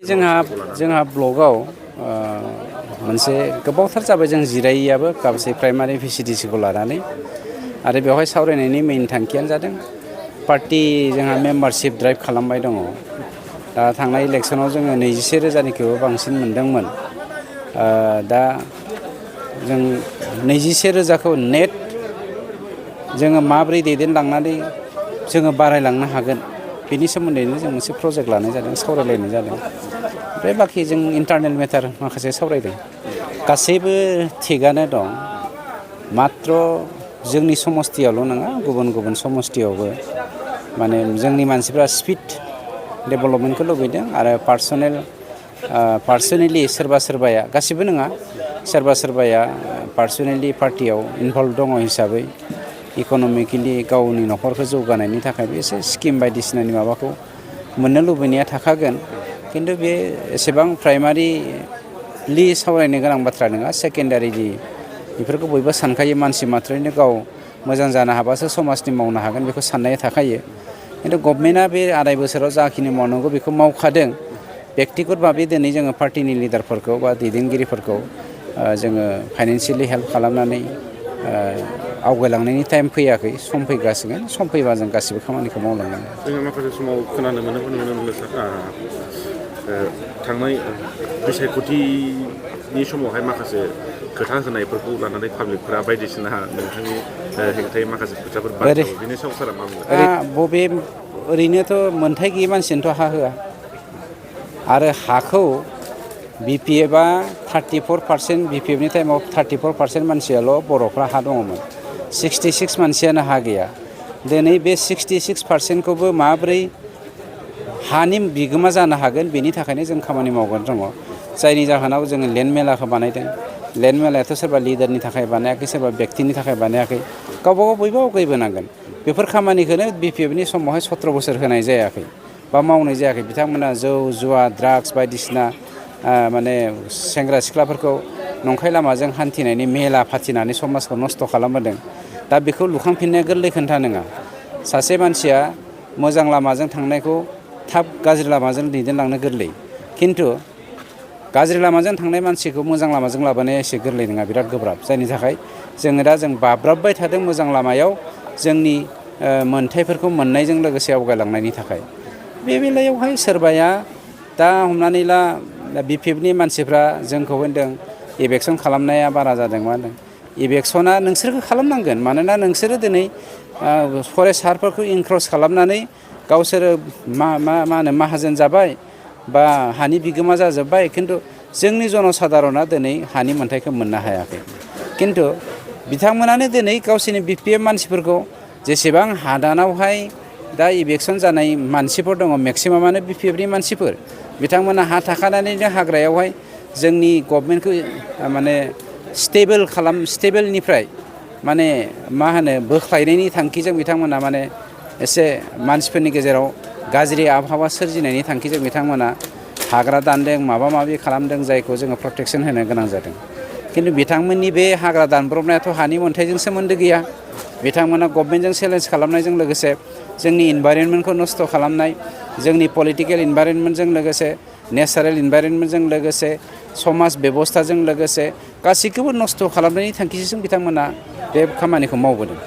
जोंहा ब्लगआव मोनसे गोबावथार जाबाय जों जिरायैयाबो गासै प्राइमारि VCDC खौ लानानै आरो बेवहाय सावरायनायनि मेइन थांखियानो जादों पार्टी जोंहा मेम्बारशिप ड्राइभ खालामबाय दङ। दा थांनाय इलेक्सनाव जोङो 21,000निख्रुइबो बांसिन मोनदोंमोन। दा जों 21,000खौ नेट जोङो माब्रै दैदेनलांनानै जोङो बारायलांनो हागोन बेनि सोमोन्दैनो जों मोनसे प्रजेक्ट लानाय जादों, सावरायलायनाय जादों। ओमफ्राय बाखि जों इन्टारनेल मेटार माखासे सावरायदों। गासैबो थिगानो दं, मात्र जोंनि समस्तियावल' नङा, गुबुन गुबुन समस्तियावबो माने जोंनि मानसिफ्रा स्पिड डेभेलपमेन्टखौ लुबैदों आरो पार्सनेलि सोरबा सोरबाया, गासिबो नङा, सोरबा सोरबाया पार्सनेलि पार्टियाव इनभल्भ दङ हिसाबै इक'नमिकेलि गावनि न'खरखौ जौगानायनि थाखाय एसे स्किम बायदिसिनानि माबाखौ मोननो लुबैनाया थाखागोन। खिन्थु बे एसेबां प्राइमारिलि सावरायनो गोनां बाथ्रा नङा, सेकेन्डारिलि बेफोरखौ बयबो सानखायो। मानसि मात्रैनो गाव मोजां जानो हाबासो समाजनि मावनो हागोन बेखौ साननाया थाखायो। खिन्थु गभर्नमेन्टआ बे 2.5 बोसोराव जाखिनि मावनांगौ बेखौ मावखादों। बेक्तिगत भाबै दिनै जोङो पार्टिनि लिडारफोरखौ बा दैदेनगिरिफोरखौ जोङो फाइनेन्सियेलि हेल्प खालामनानै आवगायलांनायनि टाइम फैयाखै, सम फैगासिनो। सम फैबा जों गासिबो खामानिखौ मावलांगोन। जोङो माखासे समाव खोनानो मोनो थांनाय बिसायख'थिनि समावहाय माखासे खोथा होनायफोरखौ लानानै पाब्लिकफोरा बायदिसिना नोंथांनि हेंथायै माखासे खोथाफोर बाथ्राफोर बेनि सायाव सारा मा बुङो? बबे ओरैनोथ' मोनथाय गैयै मानसिनोथ' हा होआ आरो हाखौ BPFआ 34%, BPFनि टाइमाव 34% मानसियाल' बर'फ्रा हा दङमोन। 66 मानसियानो हा गैया। दिनै बे 66%खौबो माब्रै हानि बिगोमा जानो हागोन बेनि थाखायनो जों खामानि मावगासिनो दङ। जायनि जाहोनाव जोङो लेन्ड मेलाखौ बानायदों। लेन्ड मेलायाथ' सोरबा लिडारनि थाखाय बानायाखै, सोरबा बेक्तिनि थाखाय बानायाखै, गावबागाव बयबो आवगायबोनांगोन। बेफोर खामानिखौनो BPFनि समावहाय 17 बोसोर होनाय जायाखै बा मावनाय जायाखै। बिथांमोना जौ जुवा ड्राग्स बायदिसिना माने सेंग्रा सिख्लाफोरखौ नंखाय लामाजों हान्थिनायनि मेला फाथिनानै समाजखौ नस्थ' खालामबोदों। दा बेखौ लुखांफिननाया गोरलै खोथा नङा। सासे मानसिया मोजां लामाजों थांनायखौ थाब गाज्रि लामाजों दैदेनलांनो गोरलै, खिन्थु गाज्रि लामाजों थांनाय मानसिखौ मोजां लामाजों लाबोनाया एसे गोरलै नङा, बिराद गोब्राब। जायनि थाखाय जोङो दा बाब्राबबाय थादों मोजां लामायाव जोंनि मोनथायफोरखौ मोननायजों लोगोसे आवगायलांनायनि थाखाय। बे बेलायावहाय सोरबाया दा हमनानै ला BPFनि मानसिफ्रा जोंखौ होनदों इलेक्सन खालामनाया बारा जादों। मा होनदों इलेक्सना नोंसोरखौ खालामनांगोन, मानोना नोंसोरो दिनै फरेस्ट हारफोरखौ इनक्रस खालामनानै गावसोरो मा होनो माहाजोन जाबाय बा हानि बिगोमा जाजोब्बाय, खिन्थु जोंनि जनसाधारना दिनै हानि मोन्थायखौ मोननो हायाखै। खिन्थु बिथांमोनानो दिनै गावसोरनि BPF मानसिफोरखौ जेसेबां हादानावहाय दा इलेक्सन जानाय मानसिफोर दङ मेक्सिमामानो BPFनि मानसिफोर। बिथांमोना हा थाखानानैनो हाग्रायावहाय जोंनि गभर्नमेन्टखौ माने स्टेबोलनिफ्राय माने मा होनो बोख्लायनायनि थांखिजों बिथांमोना माने एसे मानसिफोरनि गेजेराव गाज्रि आबहावा सोरजिनायनि थांखिजों बिथांमोना हाग्रा दानदों, माबा माबि खालामदों, जायखौ जोङो प्रटेकसन होनो गोनां जादों। खिन्थु बिथांमोननि बे हाग्रा दानब्रबनायाथ' हानि मोन्थायजों सोमोन्दो गैया। बिथांमोना गभर्नमेन्टजों चेलेन्ज खालामनायजों लोगोसे जोंनि इनभाइरनमेन्टखौ नस्थ' खालामनाय, जोंनि पलिटिकेल इनभाइरनमेन्टजों लोगोसे नेचारेल इनभाइरनमेन्टजों लोगोसे समाज बेबस्थाजों लोगोसे गासैखौबो नस्थ' खालामनायनि थांखिजों बिथांमोना बे खामानिखौ मावबोदों।